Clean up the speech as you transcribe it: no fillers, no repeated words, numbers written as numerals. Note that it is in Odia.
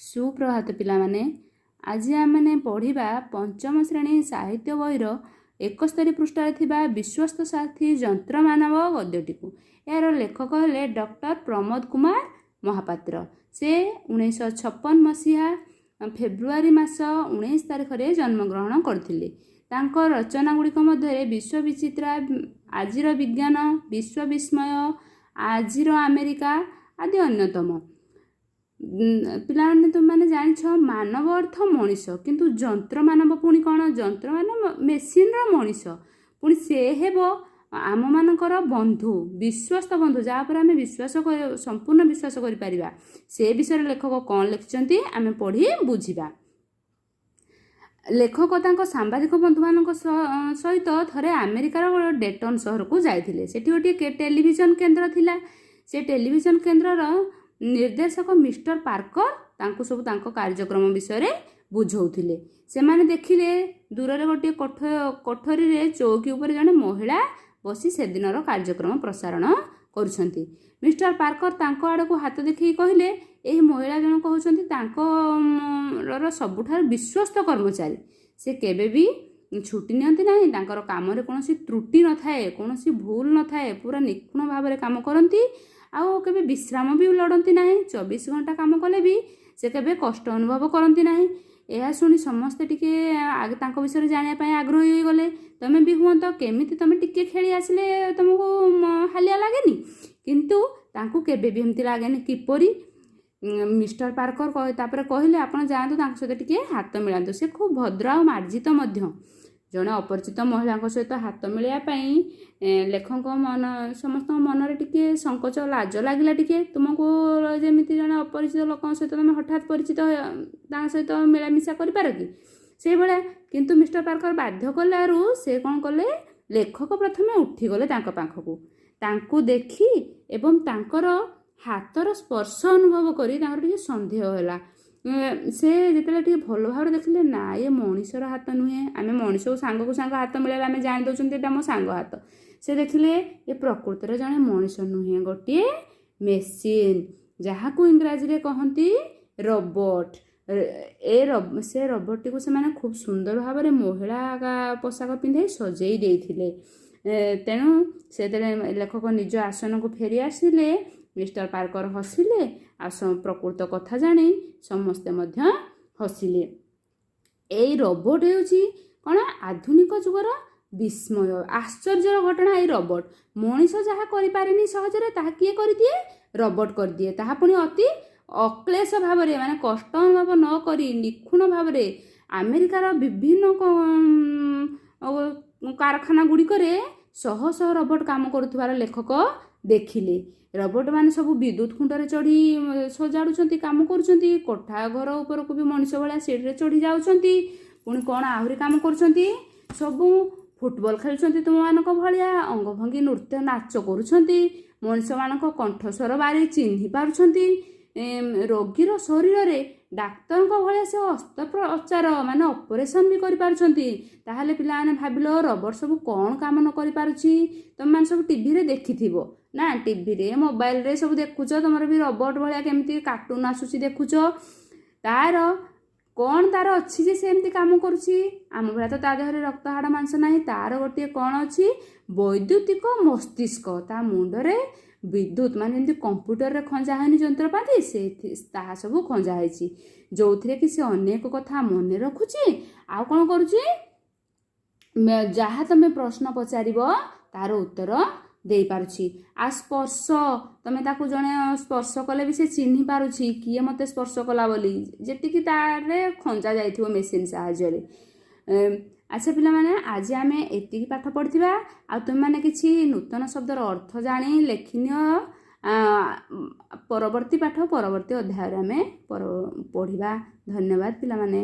ସୁପ୍ରଭାତ ପିଲାମାନେ। ଆଜି ଆମେମାନେ ପଢ଼ିବା ପଞ୍ଚମ ଶ୍ରେଣୀ ସାହିତ୍ୟ ବହିର 71 ପୃଷ୍ଠାରେ ଥିବା ବିଶ୍ୱସ୍ତ ସାଥୀ ଯନ୍ତ୍ରମାନବ ଗଦ୍ୟଟିକୁ। ଏହାର ଲେଖକ ହେଲେ ଡକ୍ଟର ପ୍ରମୋଦ କୁମାର ମହାପାତ୍ର। ସେ 1956 ମସିହା ଫେବୃଆରୀ ମାସ 19 ତାରିଖରେ ଜନ୍ମଗ୍ରହଣ କରିଥିଲେ। ତାଙ୍କ ରଚନା ଗୁଡ଼ିକ ମଧ୍ୟରେ ବିଶ୍ୱ ବିଚିତ୍ରା, ଆଜିର ବିଜ୍ଞାନ, ବିଶ୍ୱ ବିସ୍ମୟ, ଆଜିର ଆମେରିକା ଆଦି ଅନ୍ୟତମ। ପିଲାମାନେ, ତୁମେମାନେ ଜାଣିଛ ମାନବ ଅର୍ଥ ମଣିଷ, କିନ୍ତୁ ଯନ୍ତ୍ର ମାନବ ପୁଣି କ'ଣ? ଯନ୍ତ୍ର ମାନବ ମେସିନ୍ର ମଣିଷ, ପୁଣି ସେ ହେବ ଆମମାନଙ୍କର ବନ୍ଧୁ, ବିଶ୍ୱସ୍ତ ବନ୍ଧୁ, ଯାହା ଉପରେ ଆମେ ବିଶ୍ୱାସ, ସମ୍ପୂର୍ଣ୍ଣ ବିଶ୍ୱାସ କରିପାରିବା। ସେ ବିଷୟରେ ଲେଖକ କ'ଣ ଲେଖିଛନ୍ତି ଆମେ ପଢ଼ି ବୁଝିବା। ଲେଖକ ତାଙ୍କ ସାମ୍ବାଦିକ ବନ୍ଧୁମାନଙ୍କ ସହିତ ଥରେ ଆମେରିକାର ଡେଟନ୍ ସହରକୁ ଯାଇଥିଲେ। ସେଠି ଗୋଟିଏ ଟେଲିଭିଜନ କେନ୍ଦ୍ର ଥିଲା। ସେ ଟେଲିଭିଜନ କେନ୍ଦ୍ରର ନିର୍ଦ୍ଦେଶକ ମିଷ୍ଟର ପାର୍କର ତାଙ୍କୁ ସବୁ ତାଙ୍କ କାର୍ଯ୍ୟକ୍ରମ ବିଷୟରେ ବୁଝାଉଥିଲେ। ସେମାନେ ଦେଖିଲେ ଦୂରରେ ଗୋଟିଏ କୋଠରୀରେ ଚୌକି ଉପରେ ଜଣେ ମହିଳା ବସି ସେଦିନର କାର୍ଯ୍ୟକ୍ରମ ପ୍ରସାରଣ କରୁଛନ୍ତି। ମିଷ୍ଟର ପାର୍କର ତାଙ୍କ ଆଡ଼କୁ ହାତ ଦେଖେଇ କହିଲେ, ଏହି ମହିଳା ଜଣକ ହେଉଛନ୍ତି ତାଙ୍କର ସବୁଠାରୁ ବିଶ୍ୱସ୍ତ କର୍ମଚାରୀ। ସେ କେବେ ବି ଛୁଟି ନିଅନ୍ତି ନାହିଁ। ତାଙ୍କର କାମରେ କୌଣସି ତ୍ରୁଟି ନଥାଏ, କୌଣସି ଭୁଲ ନଥାଏ। ପୁରା ନିଖୁଣ ଭାବରେ କାମ କରନ୍ତି ଆଉ କେବେ ବିଶ୍ରାମ ବି ଲୋଡ଼ନ୍ତି ନାହିଁ। 24 ଘଣ୍ଟା କାମ କଲେ ବି ସେ କେବେ କଷ୍ଟ ଅନୁଭବ କରନ୍ତି ନାହିଁ। ଏହା ଶୁଣି ସମସ୍ତେ ଟିକେ ତାଙ୍କ ବିଷୟରେ ଜାଣିବା ପାଇଁ ଆଗ୍ରହୀ ହୋଇଗଲେ। ତମେ ବି ହୁଅନ୍ତ କେମିତି, ତମେ ଟିକେ ଖେଳି ଆସିଲେ ତମକୁ ହାଲିଆ ଲାଗେନି, କିନ୍ତୁ ତାଙ୍କୁ କେବେ ବି ଏମିତି ଲାଗେନି, କିପରି? ମିଷ୍ଟର ପାର୍କର ତାପରେ କହିଲେ, ଆପଣ ଯାଆନ୍ତୁ, ତାଙ୍କ ସହିତ ଟିକେ ହାତ ମିଳାନ୍ତୁ। ସେ ଖୁବ୍ ଭଦ୍ର ଆଉ ମାର୍ଜିତ ମଧ୍ୟ। ଜଣେ ଅପରିଚିତ ମହିଳାଙ୍କ ସହିତ ହାତ ମିଳାଇବା ପାଇଁ ଲେଖକଙ୍କ ମନ, ସମସ୍ତଙ୍କ ମନରେ ଟିକେ ସଙ୍କୋଚ, ଲାଜ ଲାଗିଲା ଟିକେ। ତୁମକୁ ଯେମିତି ଜଣେ ଅପରିଚିତ ଲୋକଙ୍କ ସହିତ ତୁମେ ହଠାତ୍ ପରିଚିତ, ତାଙ୍କ ସହିତ ମିଳାମିଶା କରିପାର କି, ସେଇଭଳିଆ। କିନ୍ତୁ ମିଷ୍ଟର ପାର୍କର ବାଧ୍ୟ କଲାରୁ ସେ କ'ଣ କଲେ? ଲେଖକ ପ୍ରଥମେ ଉଠିଗଲେ ତାଙ୍କ ପାଖକୁ। ତାଙ୍କୁ ଦେଖି ଏବଂ ତାଙ୍କର ହାତର ସ୍ପର୍ଶ ଅନୁଭବ କରି ତାଙ୍କର ଟିକେ ସନ୍ଦେହ ହେଲା। ସେ ଯେତେବେଳେ ଟିକେ ଭଲ ଭାବରେ ଦେଖିଲେ, ନା, ଇଏ ମଣିଷର ହାତ ନୁହେଁ। ଆମେ ମଣିଷକୁ ସାଙ୍ଗକୁ ସାଙ୍ଗ ହାତ ମିଳାଇଲେ ଆମେ ଜାଣି ଦେଉଛନ୍ତି ଏଇଟା ମୋ ସାଙ୍ଗ ହାତ। ସେ ଦେଖିଲେ ଏ ପ୍ରକୃତରେ ଜଣେ ମଣିଷ ନୁହେଁ, ଗୋଟିଏ ମେସିନ୍, ଯାହାକୁ ଇଂରାଜୀରେ କହନ୍ତି ରୋବୋଟ। ଏ ସେ ରୋବୋଟଟିକୁ ସେମାନେ ଖୁବ୍ ସୁନ୍ଦର ଭାବରେ ମହିଳା ପୋଷାକ ପିନ୍ଧାଇ ସଜେଇ ଦେଇଥିଲେ। ତେଣୁ ସେ ଯେତେବେଳେ ଲେଖକ ନିଜ ଆସନକୁ ଫେରି ଆସିଲେ, ମିଷ୍ଟର ପାର୍କର ହସିଲେ ଆଉ ପ୍ରକୃତ କଥା ଜାଣି ସମସ୍ତେ ମଧ୍ୟ ହସିଲେ। ଏଇ ରୋବୋଟ ହେଉଛି କ'ଣ? ଆଧୁନିକ ଯୁଗର ବିସ୍ମୟ, ଆଶ୍ଚର୍ଯ୍ୟର ଘଟଣା। ଏଇ ରୋବୋଟ ମଣିଷ ଯାହା କରିପାରେନି ସହଜରେ, ତାହା କିଏ କରିଦିଏ? ରୋବୋଟ କରିଦିଏ। ତାହା ପୁଣି ଅତି ଅକ୍ଳେଶ ଭାବରେ, ମାନେ କଷ୍ଟ ଅନୁଭବ ନ କରି ନିଖୁଣ ଭାବରେ। ଆମେରିକାର ବିଭିନ୍ନ କାରଖାନା ଗୁଡ଼ିକରେ ଶହ ଶହ ରୋବୋଟ କାମ କରୁଥିବାର ଲେଖକ ଦେଖିଲେ। ରୋବୋଟ ମାନେ ସବୁ ବିଦ୍ୟୁତ ଖୁଣ୍ଟରେ ଚଢ଼ି ସଜାଡ଼ୁଛନ୍ତି, କାମ କରୁଛନ୍ତି। କୋଠା ଘର ଉପରକୁ ବି ମଣିଷ ଭଳିଆ ସିଡ଼ିରେ ଚଢ଼ି ଯାଉଛନ୍ତି। ପୁଣି କ'ଣ ଆହୁରି କାମ କରୁଛନ୍ତି ସବୁ? ଫୁଟବଲ ଖେଳୁଛନ୍ତି ତୁମମାନଙ୍କ ଭଳିଆ, ଅଙ୍ଗଭଙ୍ଗୀ ନୃତ୍ୟ ନାଚ କରୁଛନ୍ତି, ମଣିଷମାନଙ୍କ କଣ୍ଠସ୍ୱର ବାରି ଚିହ୍ନି ପାରୁଛନ୍ତି। ରୋଗୀର ଶରୀରରେ ଡାକ୍ତରଙ୍କ ଭଳିଆ ସେ ଅସ୍ତ୍ରୋପଚାର, ମାନେ ଅପରେସନ୍ ବି କରିପାରୁଛନ୍ତି। ତାହେଲେ ପିଲାମାନେ ଭାବିଲ, ରୋବୋଟ ସବୁ କ'ଣ କାମ ନ କରିପାରୁଛି? ତୁମେମାନେ ସବୁ ଟିଭିରେ ଦେଖିଥିବ ନା? ଟିଭିରେ, ମୋବାଇଲରେ ସବୁ ଦେଖୁଛ। ତୁମର ବି ରୋବୋଟ ଭଳିଆ କେମିତି କାର୍ଟୁନ୍ ଆସୁଛି ଦେଖୁଛ। ତାର କ'ଣ ତାର ଅଛି ଯେ ସେ ଏମିତି କାମ କରୁଛି? ଆମ ଭଳିଆ ତ ତା ଦେହରେ ରକ୍ତ, ହାଡ଼, ମାଂସ ନାହିଁ। ତାର ଗୋଟିଏ କ'ଣ ଅଛି? ବୈଦ୍ୟୁତିକ ମସ୍ତିଷ୍କ। ତା ମୁଣ୍ଡରେ ବିଦ୍ୟୁତ, ମାନେ ଯେମିତି କମ୍ପ୍ୟୁଟରରେ ଖଞ୍ଜା ହେଇନି ଯନ୍ତ୍ରପାତି, ସେ ତାହା ସବୁ ଖଞ୍ଜା ହେଇଛି, ଯେଉଁଥିରେ କି ସେ ଅନେକ କଥା ମନେ ରଖୁଛି। ଆଉ କ'ଣ କରୁଛି? ଯାହା ତମେ ପ୍ରଶ୍ନ ପଚାରିବ ତାର ଉତ୍ତର ଦେଇପାରୁଛି। ଆଉ ସ୍ପର୍ଶ, ତମେ ତାକୁ ଜଣେ ସ୍ପର୍ଶ କଲେ ବି ସେ ଚିହ୍ନି ପାରୁଛି କିଏ ମୋତେ ସ୍ପର୍ଶ କଲା ବୋଲି, ଯେତିକି ତାରେ ଖଞ୍ଜା ଯାଇଥିବ ମେସିନ୍ ସାହାଯ୍ୟରେ। ଆଚ୍ଛା ପିଲାମାନେ, ଆଜି ଆମେ ଏତିକି ପାଠ ପଢ଼ିଥିବା। ଆଉ ତୁମେମାନେ କିଛି ନୂତନ ଶବ୍ଦର ଅର୍ଥ ଜାଣି ଲେଖିନିଅ। ପରବର୍ତ୍ତୀ ପାଠ ପରବର୍ତ୍ତୀ ଅଧ୍ୟାୟରେ ଆମେ ପଢ଼ିବା। ଧନ୍ୟବାଦ ପିଲାମାନେ।